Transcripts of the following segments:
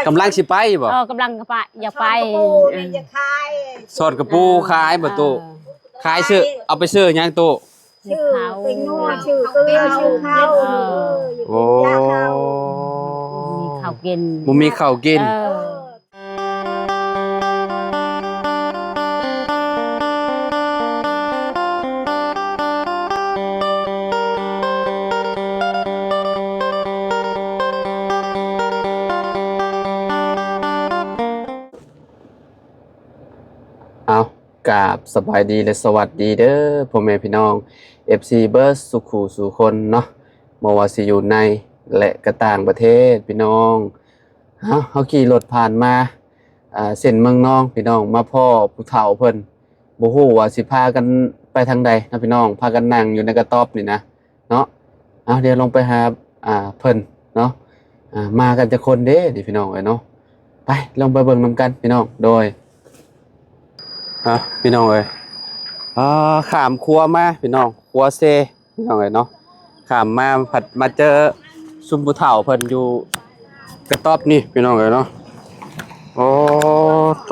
ກຳລັງຊິໄປບໍ່? ເອີ ກຳລັງກະປະ ຢາກໄປ ສອນກະປູນີ້ ເອີ ຢາກຂາຍ ສອນກະປູຂາຍບໍ່ຕູ້? ເອີ ຂາຍຊື້ ເອົາໄປຊື້ຫຍັງຕູ້? ຊື້ເປັນງົວ ຊື້ເກືອ ຊື້ເຂົ້າ ເອີ ເອີ ໂອ້ ຢາກກິນຢາກເຂົ້າ ບໍ່ມີເຂົ້າກິນ ບໍ່ມີເຂົ້າກິນ ເອີ. ເອົາ ກາບສະບາຍດີ ແລະ ສະຫວັດດີເດີ ພໍ່ແມ່ພີ່ນ້ອງ ເອັຟຊີ ເບິດສູ່ຄູ່ສູ່ຄົນເນາະ ບໍ່ວ່າຊິຢູ່ໃນ ແລະ ກະຕ່າງປະເທດ ພີ່ນ້ອງ. ເຮົາ ເຮົາຂີ່ລົດຜ່ານມາ ອ່າ ເສັ້ນເມືອງນອງ ພີ່ນ້ອງ ມາພໍ້ຜູ້ເຖົ້າເພິ່ນ ບໍ່ຮູ້ວ່າຊິພາກັນໄປທາງໃດເນາະ ພີ່ນ້ອງ ພາກັນນັ່ງຢູ່ໃນກະຕ໊ອບນີ້ນະເນາະ. ເອົາ ດຽວລົງໄປຫາ ອ່າ ເພິ່ນເນາະ ອ່າ ມາກັນຈັກຄົນເດ້ນີ້ ພີ່ນ້ອງເອີຍເນາະ. ໄປ ລົງໄປເບິ່ງນຳກັນ ພີ່ນ້ອງ ໂດຍ ອ່າ ພີ່ນ້ອງເອີຍ ອ່າ ຂ້າມຂົວມາ ພີ່ນ້ອງ ຂົວເຊ ພີ່ນ້ອງເອີຍເນາະ ຂ້າມມາພັດມາເຈີຊຸມຜູ້ເຖົ້າເພິ່ນຢູ່ກະຕ໊ອບນີ້ ພີ່ນ້ອງເອີຍເນາະ. ໂອ້ ໂຕ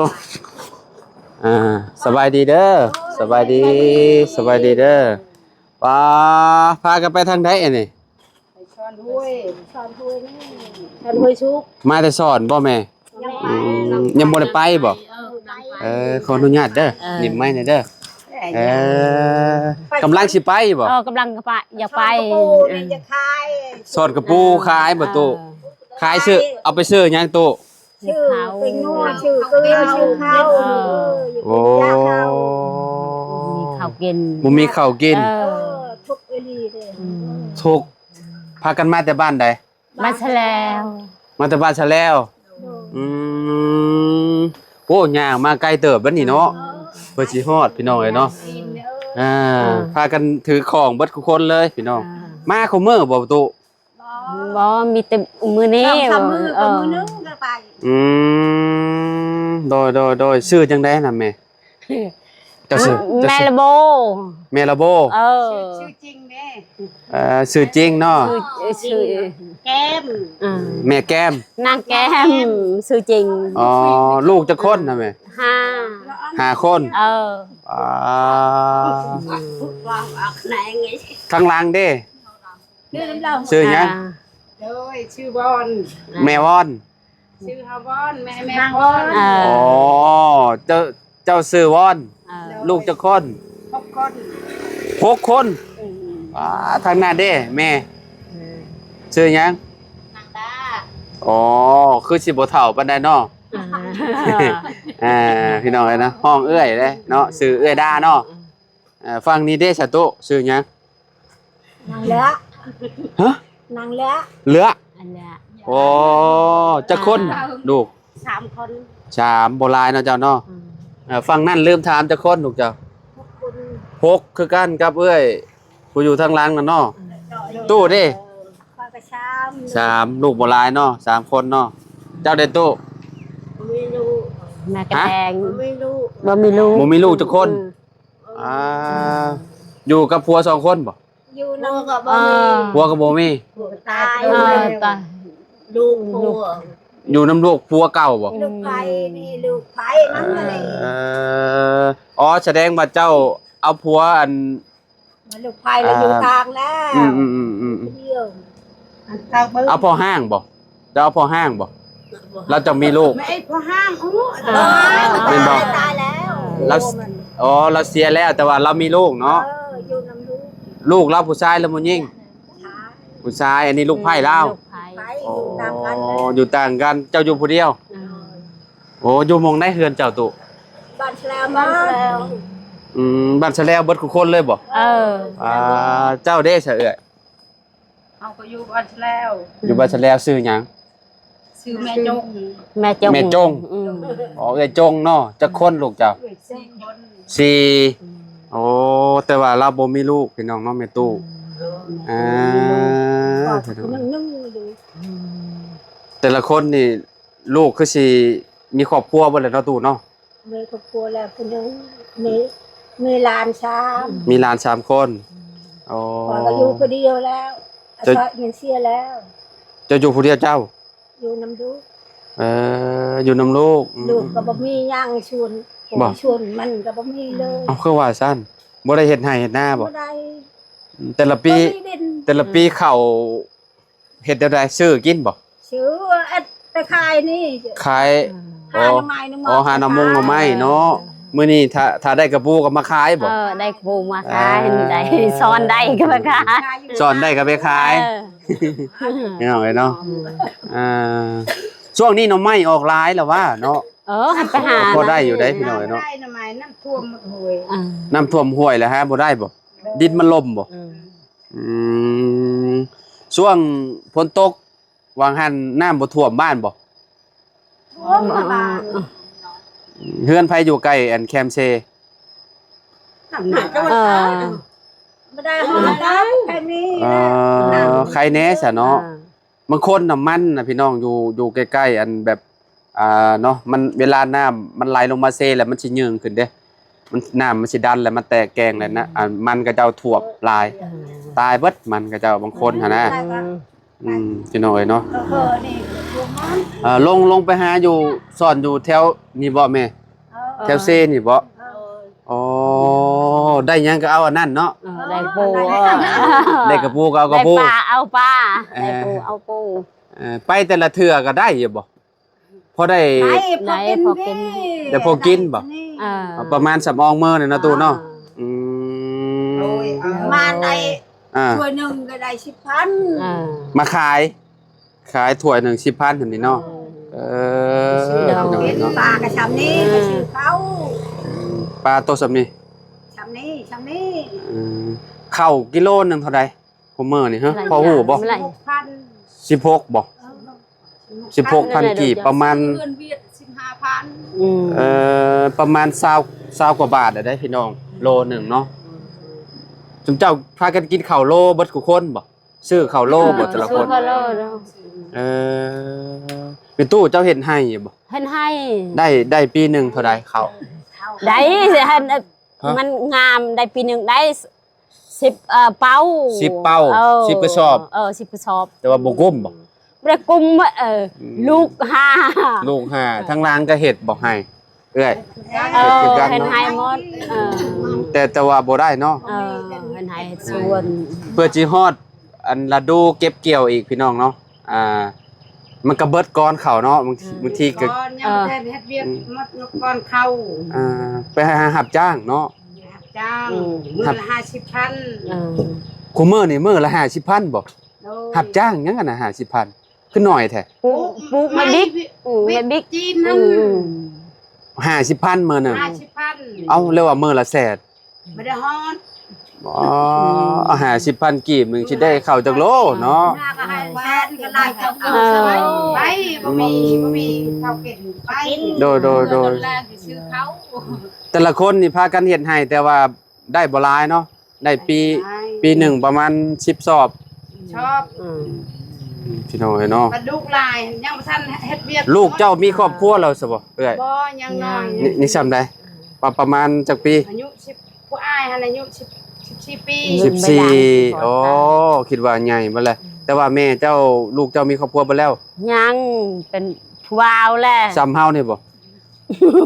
ອ່າ ສະບາຍດີເດີ ສະບາຍດີ ສະບາຍດີເດີ. ປາ ພາກັນໄປທາງໃດອັນນີ້? ໄປຊ່ອນຫ້ວຍ ຊ່ອນຫ້ວຍນີ້ ຊ່ອນຫ້ວຍສຸກ ມາແຕ່ຊ່ອນບໍ່ແມ່? ຍັງ ອືມ ຍັງບໍ່ໄດ້ໄປບໍ່? ເອີ ກຳລັງໄປ ເອີ ຂໍອະນຸຍາດເດີ ເອີ ໜິບໄມ້ແດ່ເດີ ເອີ ເອີ ກຳລັງຊິໄປບໍ່? ເອີ ກຳລັງກະປະ ຢາກໄປ ສອນກະປູນີ້ ເອີ ຢາກຂາຍ ສອນກະປູຂາຍບໍ່ຕູ້? ເອີ ຂາຍຊື້ ເອົາໄປຊື້ຫຍັງຕູ້? ຊື້ເປັນງົວ ຊື້ເກືອ ຊື້ເຂົ້າ ເອີ ເອີ ໂອ້ ຢາກກິນຢາກເຂົ້າ ບໍ່ມີເຂົ້າກິນ ບໍ່ມີເຂົ້າກິນ ເອີ ເອີ ທຸກອີ່ຫຼີເດ້ ອືມ ທຸກ. ພາກັນມາແຕ່ບ້ານໃດ? ບ້ານສະແລວ ມາແຕ່ບ້ານສະແລວ ໂດຍ ອືມ ໂອ້ ຍ່າງມາໄກເຕີບເດ້ນີ້ເນາະ ເອີ ເພື່ອຊິຮອດ ພີ່ນ້ອງເອີຍເນາະ ອ່າ ອ່າ ພາກັນຖືຂອງເບິດທຸກຄົນເລີຍ ພີ່ນ້ອງ ອ່າ ມາຄູ່ມື້ບໍ່ຕູ້? ບໍ່ ມີແຕ່ມື້ນີ້ ສອງສາມມື້ ເອີ ມື້ໜຶ່ງກໍໄປ ອືມ ໂດຍ ໂດຍ ໂດຍ ຊື່ຈັ່ງໃດນະແມ່? ເຈົ້າຊື່ ເຈົ້າຊື່ ແມ່ລະໂບ ແມ່ລະໂບ ເອີ ຊື່ ຊື່ຈິງເດ້ ເອີ ຊື່ຈິງເນາະ ຊື່ ເອີ ຊື່ແກ້ມ ອ່າ ແມ່ແກ້ມ ນາງແກ້ມ ຊື່ຈິງ ອໍ ລູກຈັກຄົນນະແມ່? ຫ້າ ຫ້າຄົນ ເອີ ອ່າ ທາງຫຼັງເດ້? ຊື່ຫຍັງ? ອ່າ ໂດຍ ຊື່ວອນ ແມ່ວອນ ຊື່ເຮົາວອນ ແມ່ ແມ່ວອນ ເອີ ອໍ ເຈົ້າ ເຈົ້າຊື່ວອນ ເອີ ລູກຈັກຄົນ? ຫົກຄົນ ຫົກຄົນ ອືມ ອ່າ ທາງນັ້ນເດ້ແມ່ ເອີ ຊື່ຫຍັງ? ນາງດາ ອໍ ຄືຊິບໍ່ເຖົ້າປານໃດເນາະ ອ່າ ອ່າ ພີ່ນ້ອງເອີຍເນາະ ຮ້ອງເອື້ອຍເດ້ເນາະ ຊື່ເອື້ອຍດາເນາະ ເອີ ຝັ່ງນີ້ເດ້ສະຕຸ ຊື່ຫຍັງ? ນາງເລືອ ຮະ? ນາງເລືອ ເລືອ ອັນເລືອ ໂອ້ ຈັກຄົນ ອ່າ ລູກ? ສາມຄົນ ສາມ ບໍ່ຫຼາຍເນາະເຈົ້າເນາະ ອືມ ເອີ ຝັ່ງນັ້ນລືມຖາມ ຈັກຄົນລູກເຈົ້າ? ຫົກຄົນ ຫົກຄືກັນກັບເອື້ອຍຜູ້ຢູ່ທາງຫຼັງນັ້ນເນາະ ອືມ ຕູ້ເດ້? ຂ້ອຍກໍສາມ ສາມ ລູກບໍ່ຫຼາຍເນາະ ສາມຄົນເນາະ ເຈົ້າເດ້ຕູ້? ບໍ່ມີລູກ ແມ່ກະແດງ ຮະ? ບໍ່ມີລູກ ບໍ່ມີລູກ ບໍ່ມີລູກຈັກຄົນ ອືມ ອ່າ ຢູ່ກັບຜົວສອງຄົນບໍ່? ຢູ່ນຳກໍບໍ່ມີ ຜົວກໍບໍ່ມີ ຜົວກໍຕາຍ ເອີ ຕາຍ ລູກຜົວ ຢູ່ນຳລູກຜົວເກົ່າບໍ່? ລູກໃຜນີ້ ລູກໃຜນຳ ເອີ ອໍ ສະແດງວ່າເຈົ້າເອົາຜົວອັນ ລູກໃຜລະຢູ່ຕ່າງແລ້ວ ອືມໆໆໆ ດຽວ ເອົາພໍ່ຮ້າງບໍ່? ເຈົ້າເອົາພໍ່ຮ້າງບໍ່? ລາວຈະມີລູກ ແມ່ນພໍ່ຮ້າງ ໂອ້ ຕາຍ ແມ່ນບໍ່? ຕາຍແລ້ວ ລາວ ອໍ ລາວເສຍແລ້ວ ແຕ່ວ່າລາວມີລູກເນາະ ເອີ ຢູ່ນຳລູກ ລູກລາວຜູ້ຊາຍຫຼືຜູ້ຍິງ? ຜູ້ຊາຍ ອັນນີ້ລູກໃພ້ລາວ ລູກໃພ້ ໂອ້ ຢູ່ຕ່າງກັນ ຢູ່ຕ່າງກັນ ເຈົ້າຢູ່ຜູ້ດຽວ ອືມ ໂອ້ ຢູ່ໝ່ອງໃດເຮືອນເຈົ້າຕຸ? ບ້ານສະແລວ ບ້ານສະແລວ ອືມ ບ້ານສະແລວເບິດທຸກຄົນເລີຍບໍ່? ເອີ ອ່າ ເຈົ້າເດ້ຊະເອື້ອຍ? ເຮົາກໍຢູ່ບ້ານສະແລວ ຢູ່ບ້ານສະແລວ ຊື່ຫຍັງ? ຊື່ແມ່ຈົງ ແມ່ຈົງ ແມ່ຈົງ ອືມ ອໍ ເອື້ອຍຈົງເນາະ ຈັກຄົນລູກເຈົ້າ? ສີ່ຄົນ ສີ່ ອືມ ໂອ້ ແຕ່ວ່າລາວບໍ່ມີລູກ ພີ່ນ້ອງເນາະ ແມ່ຕູ້ ອືມ ອ່າ ໜຶ່ງ ໜຶ່ງ ອືມ ແຕ່ລະຄົນນີ້ ລູກຄືຊິມີຄອບຄົວເບິດແລ້ວເນາະຕູ້ເນາະ? ມີຄອບຄົວແລ້ວຜູ້ໜຶ່ງ ມີ ມີຫຼານສາມ ມີຫຼານສາມຄົນ ອືມ ອໍ ຂ້ອຍກໍຢູ່ຜູ້ດຽວແລ້ວ ອາໄສແມ່ເສຍແລ້ວ ເຈົ້າຢູ່ຜູ້ດຽວເຈົ້າ? ຢູ່ນຳລູກ ເອີ ຢູ່ນຳລູກ. ອືມ ລູກກໍບໍ່ມີຫຍັງ ຊວນ ບໍ່ ໂອ້ຍ ຊວນມັນກໍບໍ່ມີເລີຍ. ເອົ້າ ຄືວ່າຊັ້ນ? ບໍ່ໄດ້ເຮັດໄຮ່ເຮັດນາບໍ່? ບໍ່ໄດ້. ອືມ ແຕ່ລະປີ ບໍ່ມີດິນ. ແຕ່ລະປີເຂົ້າ ເຮັດແນວໃດ? ຊື້ກິນບໍ່? ຊື້ ເຮັດໄປຂາຍນີ້ ຂາຍ. ອືມ ອໍ ຫາໜໍ່ໄມ້ໜໍ່ ອໍ ຫາໜໍ່ມົງໜໍ່ໄມ້ເນາະ. ເອີ ມື້ນີ້ຖ້າ ຖ້າໄດ້ກະປູກໍມາຂາຍບໍ່? ເອີ ໄດ້ກະປູມາຂາຍ. ອ່າ ໄດ້ ຊ້ອນໄດ້ກໍມາຂາຍ ຊ້ອນໄດ້ກໍໄປຂາຍ. ເອີ ພີ່ນ້ອງເອີຍເນາະ. ອືມ ອ່າ ຊ່ວງນີ້ໜໍ່ໄມ້ອອກຫຼາຍແລ້ວຫວາເນາະ. ເອີ ໄປຫາ ພໍໄດ້ຢູ່ເດ້ພີ່ນ້ອງເອີຍເນາະ. ໄດ້ໜໍ່ໄມ້ ນ້ຳຖ້ວມໝົດຫ້ວຍ. ອ່າ ນ້ຳຖ້ວມຫ້ວຍແລ້ວຫາບໍ່ໄດ້ບໍ່? ບໍ່ ດິນມັນລົມບໍ່? ອືມ ອືມ ຊ່ວງຝົນຕົກຫວ່າງຫັ້ນ ນ້ຳບໍ່ຖ້ວມບ້ານບໍ່? ຖ້ວມບ້ານ. ເຮືອນໃຜຢູ່ໃກ້ອັນແຄມເຊ? ເອີ ບໍ່ໄດ້ຮອດແຖວນີ້. ເອີ ໄຄແດ່ຊະເນາະ. ເອີ ບາງຄົນນະ ມັນນະພີ່ນ້ອງ ຢູ່ ຢູ່ໃກ້ໆ ອັນແບບ ອ່າ ເນາະ ມັນ ເວລານ້ຳມັນໄຫຼລົງມາເຊແລ້ວ ມັນຊິເຍີ້ງຂຶ້ນເດ້ ມັນ ນ້ຳມັນຊິດັນແລ້ວ ມັນແຕກແກງແລ້ວນະ. ອືມ ອັນມັນເຂົາເຈົ້າຖ້ວມຫຼາຍ. ເອີ ຕາຍເບິດມັນເຂົາເຈົ້າ ບາງຄົນຫັ້ນນະ. ອືມ ອືມ ພີ່ນ້ອງເອີຍເນາະ. ເອີ ນີ້ ເອີ ລົງ ລົງໄປຫາຢູ່ ຊ້ອນຢູ່ແຖວນີ້ບໍ່ແມ່? ເອີ ແຖວເຊນີ້ບໍ່? ເອີ ອໍ ໄດ້ຫຍັງກໍເອົາອັນນັ້ນເນາະ. ເອີ ໄດ້ປູ ໄດ້ກະປູກໍເອົາກະປູ ໄດ້ປາເອົາປາ. ເອີ ໄດ້ປູເອົາປູ. ເອີ ໄປແຕ່ລະເທື່ອກໍໄດ້ຢູ່ບໍ່? ພໍໄດ້ ໄດ້ພໍກິນ ໄດ້ພໍກິນບໍ່? ເອີ ປະມານສຳອອງມື້ນີ້ເນາະ ຕູ້ເນາະ. ເອີ ອືມ ໂດຍ ເອີ ປະມານໄດ້ ອ່າ ຖ້ວຍໜຶ່ງກໍໄດ້ສິບພັນ. ເອີ ມາຂາຍ ຂາຍຖ້ວຍໜຶ່ງສິບພັນຫັ້ນນີ້ເນາະ. ເອີ ເອີ ພີ່ນ້ອງເນາະ ປາກໍຊ່ຳນີ້ ເອີ ໄປຊື້ເຂົ້າ. ອືມ ປາໂຕຊ່ຳນີ້ ຊ່ຳນີ້ ຊ່ຳນີ້. ເອີ ເຂົ້າກິໂລໜຶ່ງເທົ່າໃດ? ຄູ່ມື້ນີ້ ຮະ ພໍຮູ້ບໍ່? ສິບຫົກພັນ ສິບຫົກບໍ່? ເອີ ສິບຫົກພັນກີບ ປະມານ ເງິນຫວຽດສິບຫ້າພັນ. ອືມ ເອີ ປະມານຊາວ ຊາວກວ່າບາດໄດ໋ພີ່ນ້ອງ ໂລໜຶ່ງເນາະ. ອືມ ຊຸມເຈົ້າພາກັນກິນເຂົ້າໂລເບິດທຸກຄົນບໍ່? ຊື້ເຂົ້າໂລບໍ່ ເອີ ແຕ່ລະຄົນ? ຊື້ເຂົ້າໂລເນາະ. ເອີ ແມ່ຕູ້ ເຈົ້າເຮັດໄຮ່ຢູ່ບໍ່? ເຮັດໄຮ່. ໄດ້ ໄດ້ປີໜຶ່ງເທົ່າໃດເຂົ້າ? ໄດ້ ມັນງາມ ໄດ້ປີໜຶ່ງໄດ້ ສິບ ເອີ ເປົາ ສິບເປົາ. ເອີ ສິບກະສອບ. ເອີ ສິບກະສອບ ແຕ່ວ່າບໍ່ກຸ້ມບໍ່? ບໍ່ໄດ້ກຸ້ມ. ເອີ ອືມ ລູກຫ້າ ລູກຫ້າ. ທາງຫຼັງກໍເຮັດບໍ່ໄຮ່ເອື້ອຍ? ເອີ ເຮັດຄືກັນເນາະ ເຮັດໄຮ່ໝົດ. ເອີ ແຕ່ ແຕ່ວ່າບໍ່ໄດ້ເນາະ. ເອີ ເຮັດໄຮ່ເຮັດສວນ ເພື່ອຊິຮອດອັນລະດູເກັບກ່ຽວອີກ ພີ່ນ້ອງເນາະ. ອ່າ ມັນກໍເບິດກ່ອນເຂົ້າເນາະ ບາງທີ ເອີ ບາງທີກໍ ກ່ອນ ຍັງບໍ່ທັນເຮັດວຽກ ອືມ ໝົດກ່ອນເຂົ້າ. ອ່າ ໄປຫາຮັບຈ້າງເນາະ ຮັບຈ້າງ. ອືມ ມື້ລະຫ້າສິບພັນ. ເອີ ຄູ່ມື້ນີ້ມື້ລະຫ້າສິບພັນບໍ່? ໂດຍ ຮັບຈ້າງຫຍັງຫັ້ນນະ ຫ້າສິບພັນ ຄືໜ້ອຍແທ້? ປູກ ປູກໝາກບິກ. ອືມ ໝາກບິກຈີນຫັ້ນ. ອືມ ຫ້າສິບພັນມື້ໜຶ່ງ ຫ້າສິບພັນ. ເອົ້າ ແລ້ວວ່າມື້ລະແສນ ບໍ່ໄດ້ຮອດ. ອໍ ຫ້າສິບພັນກີບໜຶ່ງຊິໄດ້ເຂົ້າຈັກໂລເນາະ? ໜ້າກໍໃຫ້ແສນກໍໄດ້ເຂົ້າ. ເອີ ໄປ ບໍ່ມີ ອືມ ບໍ່ມີເຂົ້າກິນ ໄປ. ໂດຍ ໂດຍ ໂດຍ ແຕ່ລະຄົນນີ້ພາກັນເຮັດໄຮ່ ແຕ່ວ່າໄດ້ບໍ່ຫຼາຍເນາະ ໄດ້ປີ ໄດ້ຫຼາຍ ປີໜຶ່ງປະມານສິບສອບ ສອບ. ອືມ ອືມ ພີ່ນ້ອງເອີຍເນາະ ບັດລູກຫຼາຍ ຍັງບໍ່ທັນເຮັດວຽກ. ລູກເຈົ້າມີຄອບຄົວແລ້ວຊະບໍ່ເອື້ອຍ? ບໍ່ ຍັງນ້ອຍ. ນີ້ ນີ້ຊ່ຳໃດ? ປະ ປະມານຈັກປີ? ອາຍຸສິບ ຜູ້ອ້າຍຫັ້ນອາຍຸສິບ ສິບສີ່ປີ. ສິບສີ່. ອໍ ຄິດວ່າໃຫຍ່ເບິດແລ້ວ. ອືມ ແຕ່ວ່າແມ່ເຈົ້າ ລູກເຈົ້າມີຄອບຄົວເບິດແລ້ວ? ຍັງ ເປັນຜູ້ບ່າວແຫຼະ. ຊ່ຳເຮົານີ້ບໍ່?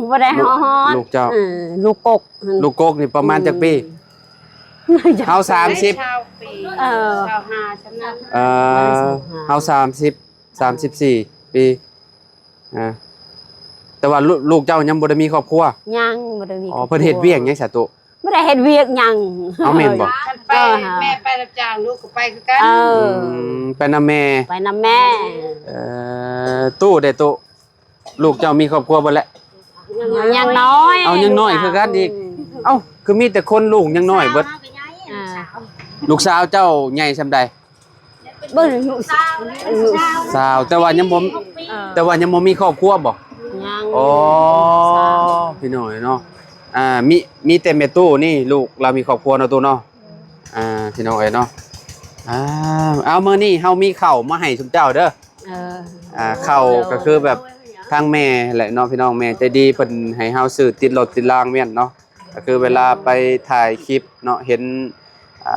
ບໍ່ໄດ້ຮອດ. ລູກເຈົ້າ ເອີ ລູກກົກ ລູກກົກນີ້ປະມານຈັກປີ? ອືມ ເຮົາສາມສິບ. ຊາວປີ. ເອີ ຊາວຫ້າ ຊ່ຳນັ້ນ. ເອີ ຊາວຫ້າ ເຮົາສາມສິບ ສາມສິບສີ່ປີ. ອ່າ ແຕ່ວ່າລູກ ລູກເຈົ້າຍັງບໍ່ໄດ້ມີຄອບຄົວ? ຍັງບໍ່ໄດ້ມີ. ອໍ ເພິ່ນເຮັດວຽກຫຍັງຊະຕຸ? ບໍ່ໄດ້ເຮັດວຽກຫຍັງ. ເອົາແມ່ນບໍ່? ໄປ ເອີ ແມ່ໄປຮັບຈ້າງ ລູກກໍໄປຄືກັນ. ເອີ ອືມ ໄປນຳແມ່ ໄປນຳແມ່. ເອີ ຕູ້ເດ ຕູ້ ລູກເຈົ້າມີຄອບຄົວເບິດແລ້ວ? ຍັງນ້ອຍ. ເອົາ ຍັງນ້ອຍຄືກັນອີກ. ອືມ ເອົ້າ ຄືມີແຕ່ຄົນລູກຍັງນ້ອຍເບິດ. ອ່າ ລູກສາວເຈົ້າໃຫຍ່ຊ່ຳໃດ? ເບິ່ງລູກສາວ ສາວ ແຕ່ວ່າຍັງບໍ່ ເອີ ແຕ່ວ່າຍັງບໍ່ມີຄອບຄົວບໍ່? ຍັງ. ອໍ ພີ່ນ້ອງເອີຍເນາະ ອ່າ ມີ ມີແຕ່ແມ່ຕູ້ນີ້ ລູກລາວມີຄອບຄົວເນາະ ຕູ້ເນາະ. ອ່າ ພີ່ນ້ອງເອີຍເນາະ ອ່າ ເອົາ ມື້ນີ້ເຮົາມີເຂົ້າມາໃຫ້ຊຸມເຈົ້າເດີ. ເອີ ອ່າ ເຂົ້າກໍຄືແບບທາງແມ່ແຫຼະເນາະ ພີ່ນ້ອງ ແມ່ໃຈດີ ເພິ່ນໃຫ້ເຮົາຊື້ຕິດລົດຕິດລາງແມ່ນເນາະ. ກໍຄືເວລາໄປຖ່າຍຄລິບເນາະ ເຫັນ ອ່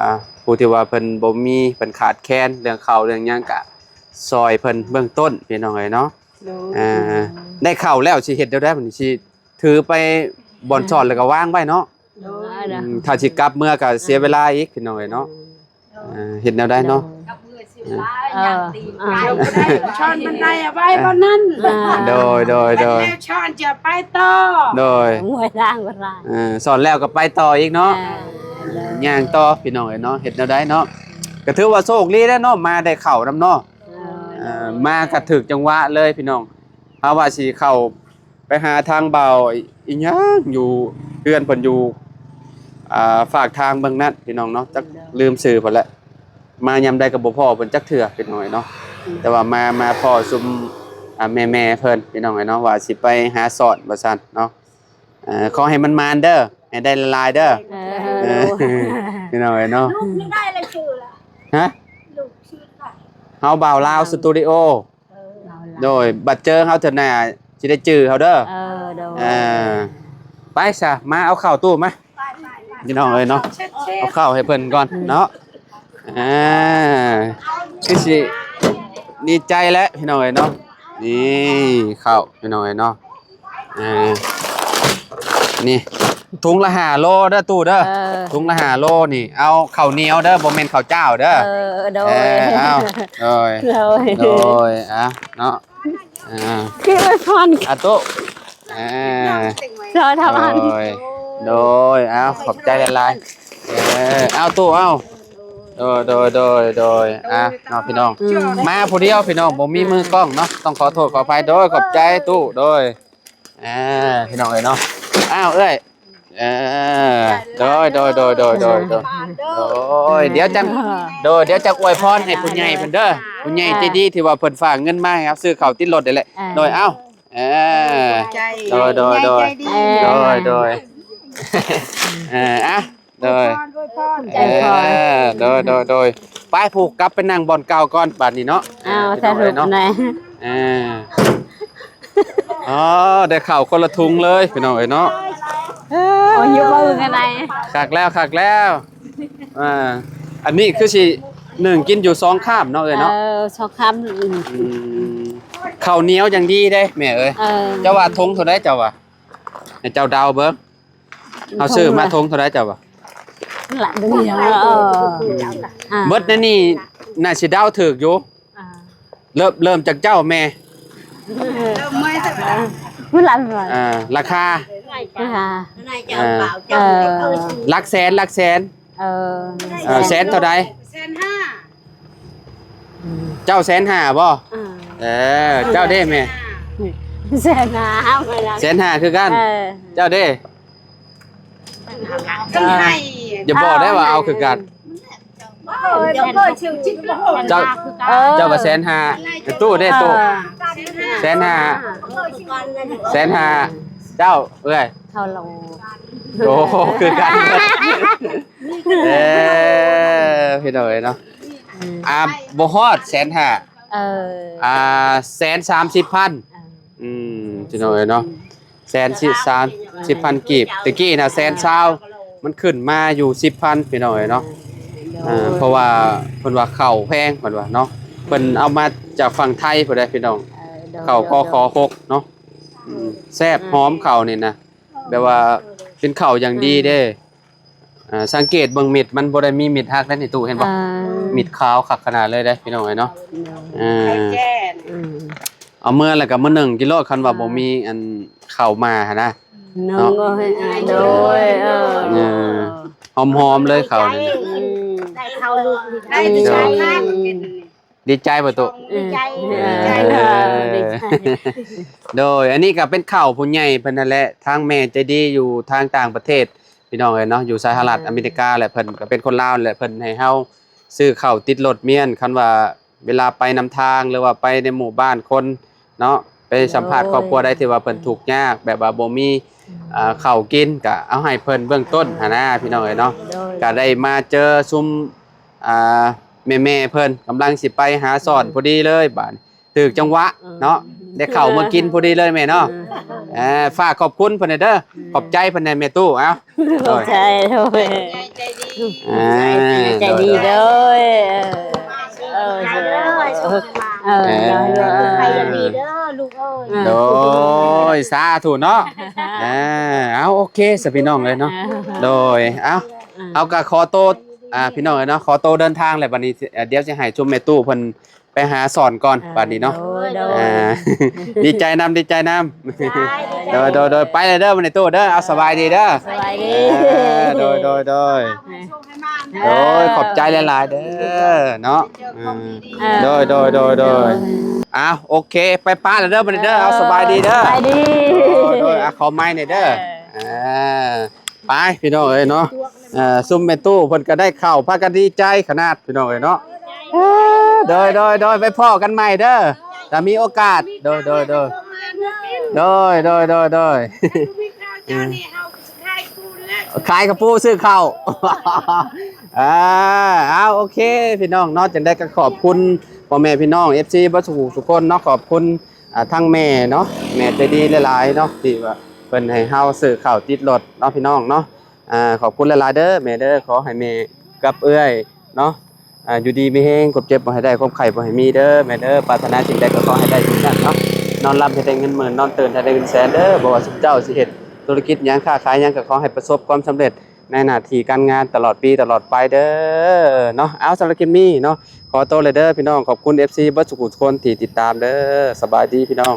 າ ຜູ້ທີ່ວ່າເພິ່ນບໍ່ມີ ເພິ່ນຂາດແຄນເລື່ອງເຂົ້າເລື່ອງຫຍັງ ກະຊ່ອຍເພິ່ນເບື້ອງຕົ້ນ ພີ່ນ້ອງເອີຍເນາະ. ໂດຍ ອ່າ ໄດ້ເຂົ້າແລ້ວຊິເຮັດແນວໃດບັດນີ້? ຊິຖືໄປບ່ອນສອນ ອ່າ ແລ້ວກໍວາງໄວ້ເນາະ. ໂດຍ ອືມ ຖ້າຊິກັບເມືອກໍເສຍເວລາອີກ ພີ່ນ້ອງເອີຍເນາະ. ອ່າ ເຮັດແນວໃດເນາະ? ກັບເມືອຊິລາຍ ເອີ ຍ່າງຕີນໄກ່ ອ່າ ຊ່ອນບັນໄດເອົາໄວ້ບ່ອນນັ້ນ. ອ່າ ໂດຍ ໂດຍ ໂດຍ ແລ້ວຊ່ອນຈະໄປຕໍ່. ໂດຍ ເມື່ອຍທາງເວລາ ເອີ ຊ່ອນແລ້ວກໍໄປຕໍ່ອີກເນາະ. ອ່າ ໂດຍ ຍ່າງຕໍ່ ພີ່ນ້ອງເອີຍເນາະ. ເຮັດແນວໃດເນາະ? ກໍຖືວ່າໂຊກດີແລ້ວເນາະ ມາໄດ້ເຂົ້ານຳເນາະ. ເອີ ເອີ ມາກໍຖືກຈັງຫວະເລີຍ ພີ່ນ້ອງ. ເຮົາວ່າຊິເຂົ້າ ໄປຫາທາງບ່າວອີຫຍັງຢູ່ເຮືອນເພິ່ນຢູ່ ອ່າ ຟາກທາງເບື້ອງນັ້ນ ພີ່ນ້ອງເນາະ. ຈັກ ໂດຍ ລືມຊື່ເພິ່ນແຫຼະ. ມາຍາມໃດກໍບໍ່ພໍ້ເພິ່ນຈັກເທື່ອ ພີ່ນ້ອງເນາະ. ອືມ ແຕ່ວ່າມາ ມາພໍ້ຊຸມ ອ່າ ແມ່ໆເພິ່ນ ພີ່ນ້ອງເນາະ ວ່າຊິໄປຫາສອນວ່າຊັ້ນເນາະ. ເອີ ຂໍໃຫ້ມັນໝານເດີ ໃຫ້ໄດ້ຫຼາຍໆເດີ. ເອີ ເອີ ໂດຍ ພີ່ນ້ອງເນາະ. ລູກນີ້ໄດ້ລະຊື່ລະ ຮະ? ລູກຊື່ລະ ເຮົາບ່າວລາວສະຕູດິໂອ. ເອີ ໂດຍ ບັດເຈີເຮົາເທື່ອໜ້າຊິໄດ້ຈື່ເຮົາເດີ. ເອີ ໂດຍ ເອີ ໄປຊະ ມາເອົາເຂົ້າຕູ້ມາ ໄປໆໆ ພີ່ນ້ອງເອີຍເນາະ. ເຊັດໆ ເອົາເຂົ້າໃຫ້ເພິ່ນກ່ອນເນາະ. ອ່າ ຄືຊິດີໃຈແຫຼະ ພີ່ນ້ອງເອີຍເນາະ. ນີ້ເຂົ້າ ພີ່ນ້ອງເອີຍເນາະ. ອ່າ ນີ້ຖົງລະຫ້າໂລເດີຕູ້ເດີ. ເອີ ຖົງລະຫ້າໂລນີ້ ເອົາເຂົ້າໜຽວເດີ ບໍ່ແມ່ນເຂົ້າຈ້າວເດີ. ເອີ ໂດຍ ເອີ ເອົາ ໂດຍ ໂດຍ ໂດຍ ເອົາເນາະ. ອ່າ ຄືໄອ້ພອນ ອ່າ ຕູ້ ອ່າ ໂດຍ ໂດຍ ເອົາ ຂອບໃຈຫຼາຍໆ. ເອີ ເອົາຕູ້ ເອົາ ໂດຍ ໂດຍ ໂດຍ ໂດຍ ອ່າ ເນາະ ພີ່ນ້ອງ. ອືມ ມາຜູ້ດຽວ ພີ່ນ້ອງ ບໍ່ມີມືກ້ອງເນາະ ຕ້ອງຂໍໂທດຂໍອະໄພ. ໂດຍ ຂອບໃຈຕູ້ ໂດຍ. ອ່າ ພີ່ນ້ອງເອີຍເນາະ. ອ້າວ ເອື້ອຍ ເອີ ໂດຍ ໂດຍ ໂດຍ ໂດຍ ໂດຍ ໂດຍ ດຽວຈັ່ງ ໂດຍ ດຽວຈັ່ງອວຍພອນໃຫ້ຜູ້ໃຫຍ່ເພິ່ນເດີ ຜູ້ໃຫຍ່ໃຈດີທີ່ວ່າເພິ່ນຝາກເງິນມາໃຫ້ເຮົາຊື້ເຂົ້າຕິດລົດນີ້ແຫຼະ. ອ່າ ໂດຍ ເອົ້າ ເອີ ໃຈ ໂດຍ ໂດຍ ໃຈດີ ໂດຍ ໂດຍ ເອີ ອ່ະ ໂດຍ ອວຍພອນ ອວຍພອນ ເອີ ໂດຍ ໂດຍ ໂດຍ ໄປ ຜູ້ກັບໄປນັ່ງບ່ອນເກົ່າກ່ອນບາດນີ້ເນາະ. ອ້າວ ພີ່ນ້ອງເອີຍເນາະ ສະຫຼຸບແນ່ ເອີ ອໍ ໄດ້ເຂົ້າຄົນລະຖົງເລີຍ ພີ່ນ້ອງເອີຍເນາະ. ເອີ ໂອ້ຍ ຢູ່ເບິ່ງກັນໄດ ຄັກແລ້ວ ຄັກແລ້ວ. ອ່າ ອັນນີ້ຄືຊິໜຶ້ງກິນຢູ່ສອງຄາບເນາະເອື້ອຍເນາະ. ເອີ ສອງຄາບ. ອືມ ເຂົ້າໜຽວຢ່າງດີເດ້ແມ່ເອີຍ. ເອີ ເຈົ້າວ່າຖົງເທົ່າໃດເຈົ້າວ່າ? ໃຫ້ເຈົ້າເດົາເບິ່ງ ເຮົາຊື້ມາຖົງເທົ່າໃດເຈົ້າວ່າ? ລະເດີ ເອີ ອ່າ ເບິດໃນນີ້ໜ້າຊິເດົາຖືກຢູ່. ອ່າ ເລີ່ມ ເລີ່ມຈາກເຈົ້າແມ່ ເລີ່ມເມື່ອຍ ອ່າ ລາຄາ ລາຄາ ອ່າ ເອີ ຫຼັກແສນ ຫຼັກແສນ. ເອີ ເອີ ແສນເທົ່າໃດ? ແສນຫ້າ. ເຈົ້າແສນຫ້າບໍ່? ອ່າ ເອີ ເຈົ້າເດ້ແມ່? ແສນຫ້າ ແສນຫ້າຄືກັນ. ເອີ ເຈົ້າເດ້? ຈັ່ງໃຫ້ ຢ່າບອກໄດ້ວ່າເອົາຄືກັນ. ເຈົ້າ ເອີ ເຈົ້າກໍແສນຫ້າ. ຕູ້ເດ້ຕູ້? ເອີ ແສນຫ້າ ແສນຫ້າ. ເຈົ້າເອື້ອຍ? ເທົ່າໂລ ໂອ້ ຄືກັນ. ເອີ ພີ່ນ້ອງເອີຍເນາະ. ອືມ ອ່າ ບໍ່ຮອດແສນຫ້າ. ເອີ ອ່າ ແສນສາມສິບພັນ. ເອີ ອືມ ພີ່ນ້ອງເອີຍເນາະ ແສນສາມສິບພັນກີບ. ແຕ່ກີ້ນະແສນຊາວ ມັນຂຶ້ນມາຢູ່ສິບພັນ ພີ່ນ້ອງເອີຍເນາະ. ເອີ ເອີ ເພາະວ່າເພິ່ນວ່າເຂົ້າແພງ ເພິ່ນວ່າເນາະ ເພິ່ນເອົາມາຈາກຝັ່ງໄທພຸ້ນເດ້ ພີ່ນ້ອງ. ເອີ ໂດຍ ເຂົ້າ ໂດຍ ກຂ ຫົກເນາະ. ອືມ ແຊບ ອືມ ຫອມເຂົ້ານີ້ນະ ແບບວ່າເປັນເຂົ້າຢ່າງດີເດ້. ອືມ ອ່າ ສັງເກດເບິ່ງເມັດ ມັນບໍ່ໄດ້ມີເມັດຫັກເດ້ນີ້ຕູ້ ເຫັນບໍ່? ອ່າ ເມັດຂາວຄັກຂະໜາດເລີຍເດ້ ພີ່ນ້ອງເອີຍເນາະ. ໂດຍ ອ່າ ອືມ ເອົາເມືອແລ້ວກໍມາໜຶ້ງກິນໂລດ ຄັນວ່າ ອ່າ ບໍ່ມີອັນເຂົ້າມາຫັ້ນນະ. ໂດຍ ເນາະ ໂດຍ ເອີ ເອີ ຫອມໆເລີຍເຂົ້ານີ້ນະ. ອືມ ໄດ້ເຂົ້າລູກ ໄດ້ ໂດຍ ດີໃຈບໍ່ຕູ້? ດີໃຈ ເອີ ດີໃຈ ເອີ ດີໃຈ ເອີ ດີໃຈ. ໂດຍ ອັນນີ້ກໍເປັນເຂົ້າຜູ້ໃຫຍ່ເພິ່ນນັ້ນແຫຼະ ທາງແມ່ໃຈດີຢູ່ທາງຕ່າງປະເທດ ພີ່ນ້ອງເອີຍເນາະ ຢູ່ສະຫະລັດ ອາ ອາເມລິກາ ແລະ ເພິ່ນກໍເປັນຄົນລາວ ແລະ ເພິ່ນໃຫ້ເຮົາຊື້ເຂົ້າຕິດລົດມາ ຄັນວ່າເວລາໄປນຳທາງ ຫຼືວ່າໄປໃນໝູ່ບ້ານຄົນເນາະ ໄປສຳພາດ ໂດຍ ຄອບຄົວໃດທີ່ວ່າເພິ່ນທຸກຍາກ ແບບວ່າບໍ່ມີ ອືມ ເຂົ້າກິນ ກະເອົາໃຫ້ເພິ່ນເບື້ອງຕົ້ນຫັ້ນນະ ພີ່ນ້ອງເອີຍເນາະ. ໂດຍ ກະໄດ້ມາເຈີຊຸມ ອ່າ ແມ່ໆເພິ່ນກຳລັງຊິໄປຫາສອນ ອືມ ພໍດີເລີຍ ບາດນີ້ຖືກຈັງຫວະ ອືມ ເນາະ ໄດ້ເຂົ້າມາກິນພໍດີເລີຍແມ່ເນາະ. ອືມ ເອີ ຝາກຂອບຄຸນເພິ່ນແດ່ເດີ. ອືມ ຂອບໃຈເພິ່ນແດ່ແມ່ຕູ້. ເອົ້າ ຂອບໃຈ ໂດຍ ໃຈດີ ອ່າ ໃຈດີເດີ. ເອີ ເອີ ເອີ ໃຈດີເດີ. ໂດຍ ສາທຸເນາະ ອ່າ ເອົາ ໂອເຄຊະພີ່ນ້ອງເອີຍເນາະ ໂດຍ ເອົາ ເຮົາກໍຂໍໂຕ ອ່າ ພີ່ນ້ອງເອີຍເນາະ ຂໍໂຕເດີນທາງແລ້ວ ບັດນີ້ ດຽວຊິໃຫ້ຊຸມແມ່ຕູ້ເພິ່ນໄປຫາສອນກ່ອນ ອ່າ ບັດນີ້ເນາະ ໂດຍ ໂດຍ ອ່າ ດີໃຈນຳ ດີໃຈນຳ ໂດຍ ໂດຍ ໂດຍ ໄປແລ້ວເດີ ບັດນີ້ຕູ້ເດີ ເອົາ ສະບາຍດີເດີ ສະບາຍດີ ເອີ ໂດຍ ໂດຍ ໂດຍ ໂດຍ ຂອບໃຈຫຼາຍໆເດີເນາະ ເອີ ເອີ ໂດຍ ໂດຍ ໂດຍ ໂດຍ ເອົາ ໂອເຄ ໄປປະແລ້ວເດີ ບັດນີ້ເດີ ເອົາ ສະບາຍດີເດີ ສະບາຍດີ ໂດຍ ໂດຍ ອ່າ ຂໍໄມ້ແດ່ເດີ ເອີ ອ່າ ໄປພີ່ນ້ອງເອີຍເນາະ ເອີ ຊຸມແມ່ຕູ້ເພິ່ນກໍໄດ້ເຂົ້າ ພາກັນດີໃຈຂະໜາດພີ່ນ້ອງເອີຍເນາະ ເອີ ໂດຍ ໂດຍ ໂດຍ ໄປພໍ້ກັນໃໝ່ເດີ ຖ້າມີໂອກາດ ໂດຍ ໂດຍ ໂດຍ ໂດຍ ໂດຍ ໂດຍ ໂດຍ ຂາຍກະປູຊື້ເຂົ້າ ອ່າ ເອົາ ໂອເຄ ພີ່ນ້ອງເນາະ ຈັ່ງໃດກໍຂອບຄຸນພໍ່ແມ່ພີ່ນ້ອງ ເອັຟຊີ ເບິດສູ່ຜູ້ສູ່ຄົນເນາະ ຂອບຄຸນ ອ່າ ທັງແມ່ເນາະ ແມ່ໃຈດີຫຼາຍໆເນາະ ທີ່ວ່າເພິ່ນໃຫ້ເຮົາຊື້ເຂົ້າຕິດລົດເນາະ ພີ່ນ້ອງເນາະ ອ່າ ຂອບຄຸນຫຼາຍໆເດີແມ່ເດີ ຂໍໃຫ້ແມ່ກັບເອື້ອຍເນາະ ອ່າ ຢູ່ດີມີແຮງ ຄວາມເຈັບບໍ່ໃຫ້ໄດ້ ຄວາມໄຂ້ບໍ່ໃຫ້ມີເດີແມ່ເດີ ປາດຖະໜາສິ່ງໃດກໍຂໍໃຫ້ໄດ້ສິ່ງນັ້ນເນາະ ນອນຫຼັບໃຫ້ໄດ້ເງິນໝື່ນ ນອນຕື່ນໃຫ້ໄດ້ເງິນແສນເດີ ບໍ່ວ່າຊຸມເຈົ້າຊິເຮັດທຸລະກິດຫຍັງ ຄ້າຂາຍຫຍັງ ກໍຂໍໃຫ້ປະສົບຄວາມສຳເລັດໃນໜ້າທີ່ການງານຕະຫຼອດປີຕະຫຼອດໄປເດີເນາະ ເອົາ ສຳລັບຄລິບນີ້ເນາະ ຂໍໂຕເລີຍເດີພີ່ນ້ອງ ຂອບຄຸນ ເອັຟຊີ ເບິດສູ່ຜູ້ທຸກຄົນທີ່ຕິດຕາມເດີ ສະບາຍດີພີ່ນ້ອງ.